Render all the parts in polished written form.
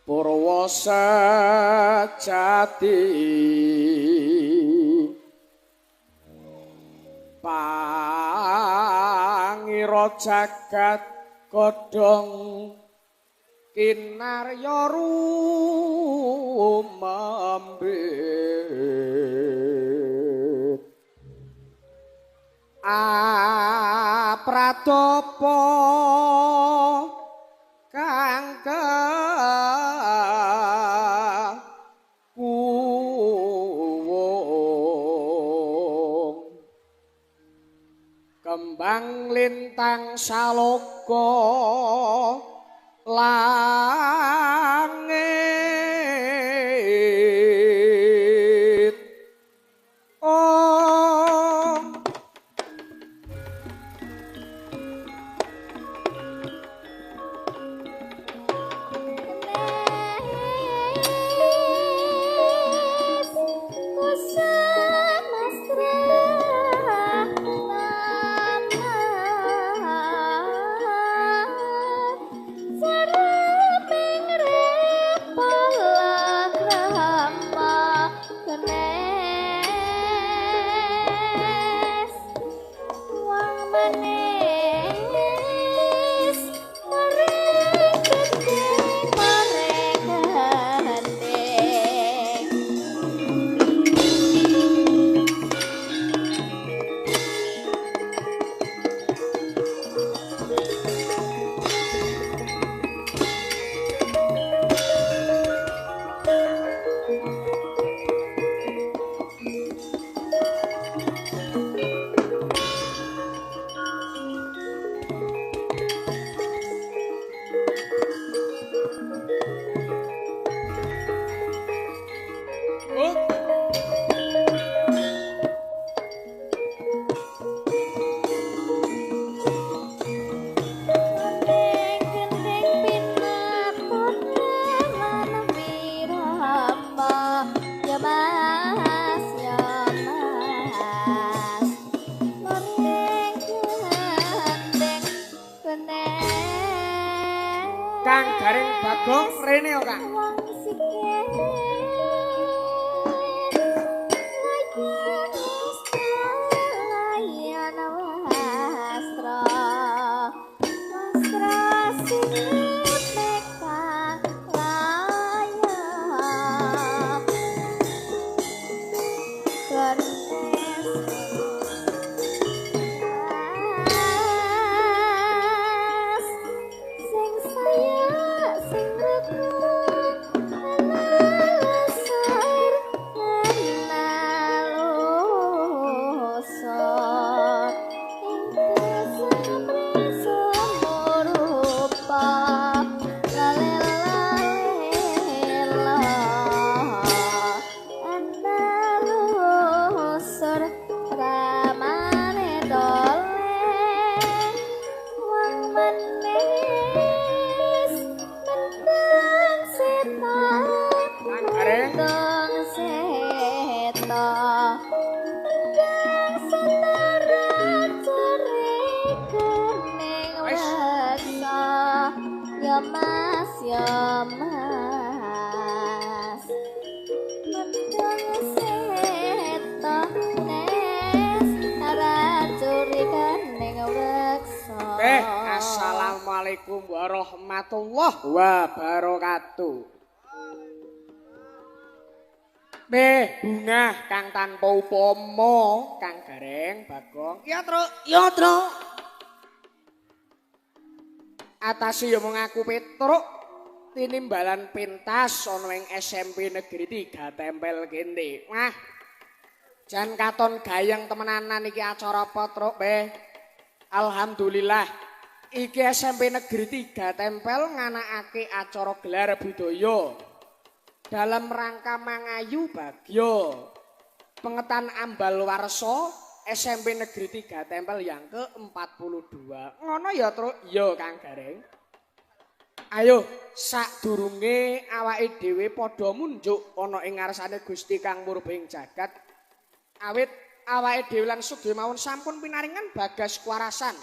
Purwa sejati pangira jagat godhong kinarya rumembit apratapa kang kuwung kembang lintang saloka langit. Oh, Kang Gareng Bagong rene yo Kang. Assalamualaikum warahmatullahi wabarakatuh. Beh, bungah kang tanpa upama, Kang Gareng Bagong. Ya, Truk. Ya, Truk. Atase ya mung aku Petruk tinimbalan pentas ana ing SMP Negeri 3 Tempel kene. Wah. Jan katon gayeng temenanan iki acara apa, Truk, beh. Alhamdulillah. Iki SMP Negeri 3 Tempel nganakake acara gelar budaya dalam rangka mangayu bagya pengetan ambal warsa SMP Negeri 3 Tempel yang ke-42. Ngono ya, Truk? Ya, Kang Gareng. Ayo sadurunge awake dhewe padha munjuk ana ing ngarsane Gusti Kang Murba ing jagat. Awit awake dhewe lan sedaya mawon sampun pinaringan bagas kuwarasan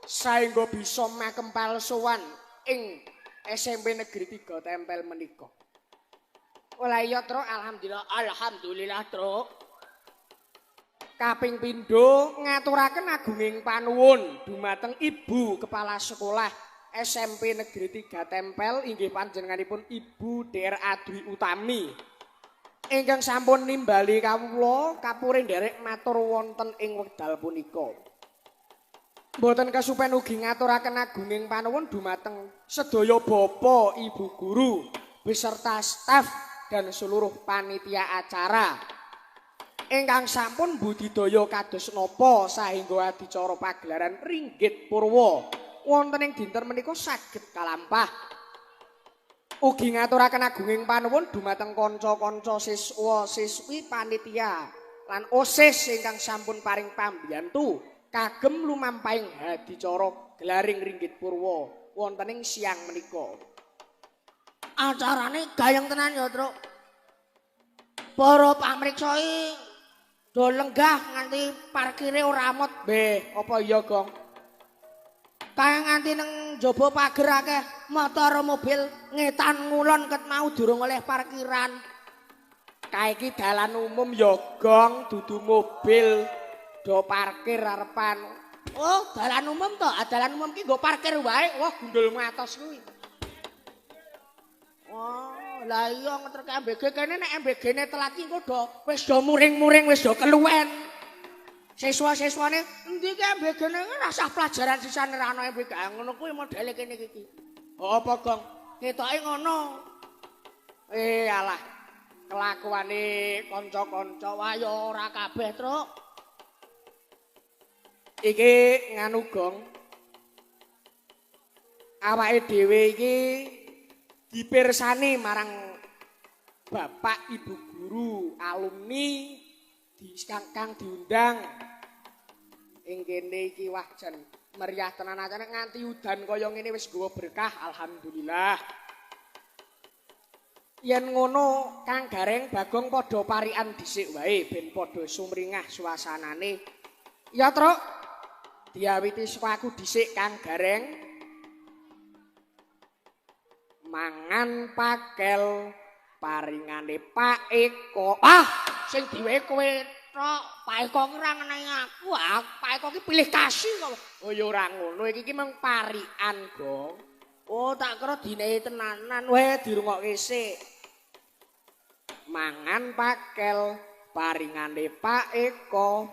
saengga bisa makempal sowan ing SMP Negeri 3 Tempel menika. Ola iya, Truk, alhamdulillah, alhamdulillah, Truk. Kaping pindho ngaturaken agunging panuwun dumateng Ibu Kepala Sekolah SMP Negeri 3 Tempel inggih panjenenganipun Ibu Dra Dwi Utami. Ingkang sampun nimbali kawula kapure nderek matur wonten ing wekdal punika. Mboten kesupen ugi ngaturaken agunging panuwun dumateng sedaya bapa, ibu guru beserta staf dan seluruh panitia acara ingkang sampun budidaya kados napa sahingga adicara pagelaran Ringgit Purwa wonten ing dinten menika saged kalampah. Ugi ngaturaken agunging panuwun dumateng kanca-kanca siswa-siswi panitia lan OSIS ingkang sampun paring pambiyantu kagem lumampahing adicara gelaring Ringgit Purwa wonten ing siang menika. Acarane gayeng tenan ya, Truk. Para pamriksa iki do lenggah nganti parkire ora amot. Beh, apa iya, Gong? Kae nganti nang njaba pager akeh motor mobil ngetan ngulon ket mau durung oleh parkiran. Kae iki dalan umum ya, Gong, dudu mobil do parkir arepan. Oh, dalan umum to? Ah, dalan umum ki nggo parkir wae. Wah, gundul ngatos kuwi. Oh, lah iya ngeterke MBG kene nek MBG-ne telat ki engko do wis do muring-muring wis do keluwen. Siswa-siswane endi ki MBG-ne rasah pelajaran sisan ora ana MBG ngono kuwi modele kene iki. Oh, apa, Gong? Ketoke ngono. Alah. Kelakuane kanca-kanca wae ya ora kabeh, Truk. Iki nganu, Gong. Awake dhewe iki dipirsani marang bapak ibu guru alumni kang diundang ing kene iki. Wah, jan meriah tenan acane nganti udan kaya ngene wis nggawa berkah, alhamdulillah. Yen ngono Kang Gareng Bagong padha parikan dhisik wae ben padha sumringah suasanane. Ya, Truk. Diawiti saka aku dhisik Kang Gareng. Mangan pakel paringane Pak Eko. Ah, sing diwehi kowe tok. Pak Eko ki ora ngenani aku. Ah, Pak Eko ki pilih kasih kok. Oh ya ora ngono, iki ki mung parikan, Gong. Oh, tak kira dinehi tenanan. Weh, dirungokke sik. Mangan pakel paringane Pak Eko.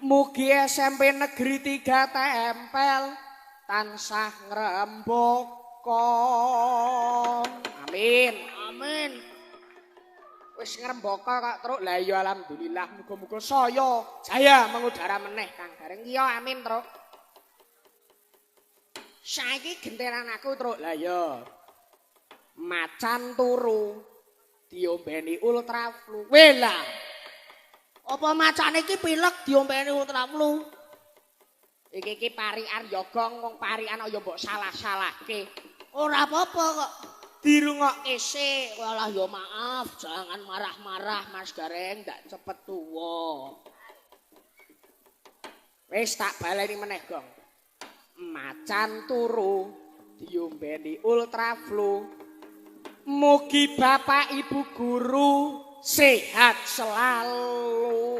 Mugi SMP Negeri 3 Tempel tansah ngrembaka. Amin. Amin. Wis ngrembaka kok, Truk. Lah iya alhamdulillah, muga-muga saya jaya mengudara meneh Kang Gareng. Iya, amin, Truk. Saiki gentenan aku, Truk. Lah iya. Macan turu diombeni Ultraflu. Weh lah. Apa macane iki pilek diombeni Ultraflu? Iki iki parikan ya, Gong, wong parikan ya mbok salah-salahke. Ora apa-apa kok. Dirungokke sik. Walah ya maaf, jangan marah-marah Mas Gareng, ndak cepet tuwa. Wis tak baleni meneh, Gong. Macan turu diombeni Ultraflu. Mugi bapak ibu guru sehat selalu.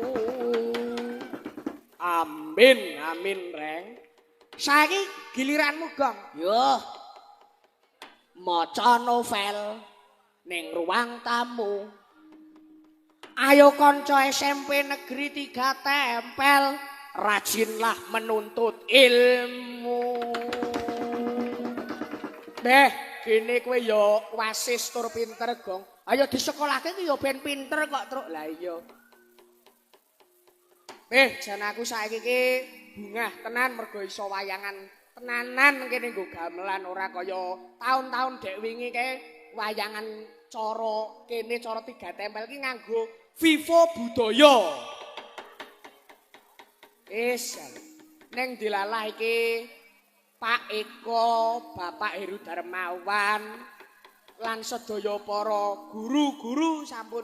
Amin, amin, Reng. Saiki giliranmu, Gong. Yo. Maca novel ning ruang tamu. Ayo kanca SMP Negeri 3 Tempel, rajinlah menuntut ilmu. Beh, kene kowe ya wasis tur pinter, Gong. Ayo disekolahke ki ya ben pinter kok, Truk. Lah iya. Jan aku saiki ki bungah tenan mergo iso wayangan tenanan kene nggo gamelan ora kaya taun-taun dek wingi kae wayangan cara kene cara 3 Tempel ki nganggo Vivo Budaya. Wis ning dilalah iki Pak Eko, Bapak Heru Darmawan lan sedaya para guru-guru sampun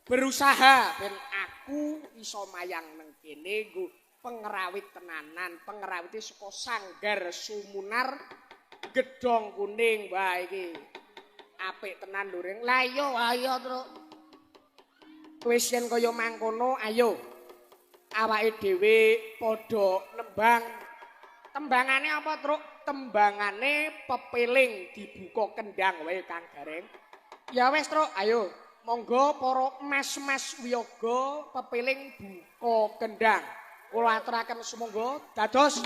berusaha ben aku iso mayang nang kene nggo Pengrawit tenanan, pengrawite saka Sanggar Sumunar Gedhong Kuning. Wah iki apik tenan lho Ring. Lah iya, ayo Truk. Wis yen kaya mangkono ayo awake dhewe padha nembang. Tembangane apa, Truk? Tembangane pepeling dibuka kendang wae Kang Gareng. Ya wis, Truk, ayo. Monggo para mas-mas wiyaga pepeling buka kendang. Kula aturaken sumangga dados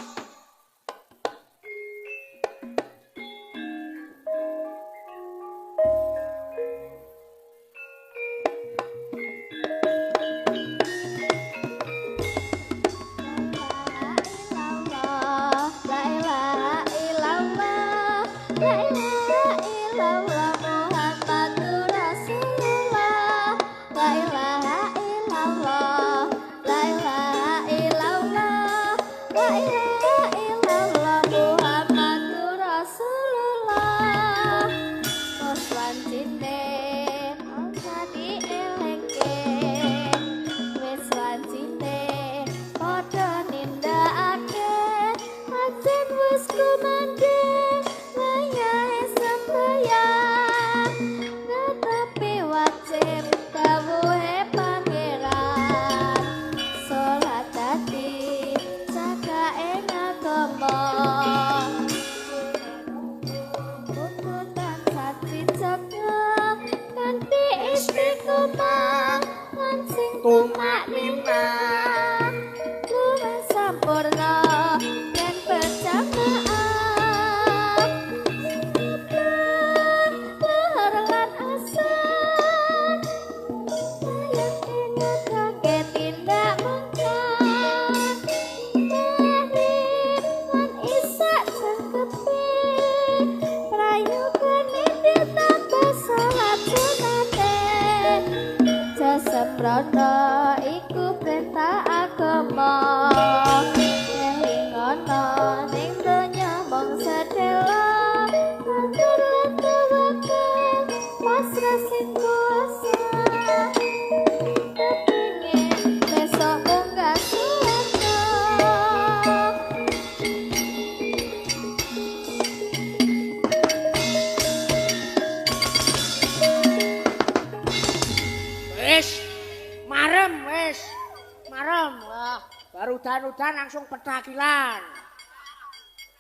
udan-udan langsung petakilan.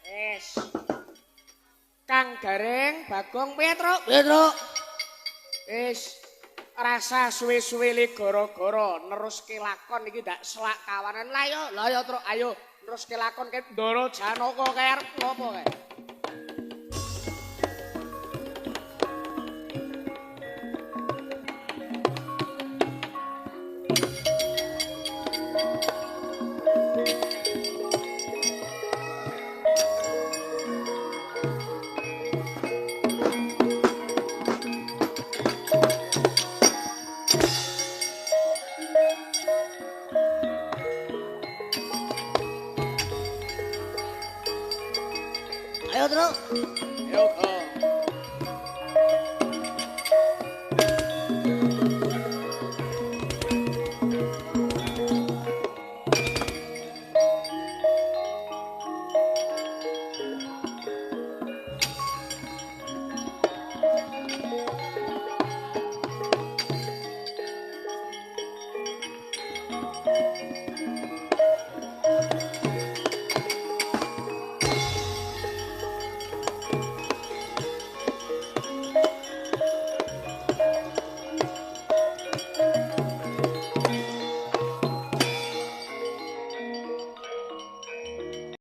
Wis. Kang Gareng, Bagong, piye, Truk? Piye, Truk? Wis. Rasa suwe-suwe le gara-gara neruske lakon iki ndak selak kawanan. Lah yo, lah yo, Truk, ayo neruske lakon kae Ndara Janaka kae arep ngopo kae? Ayo, Truk. Ayo, go.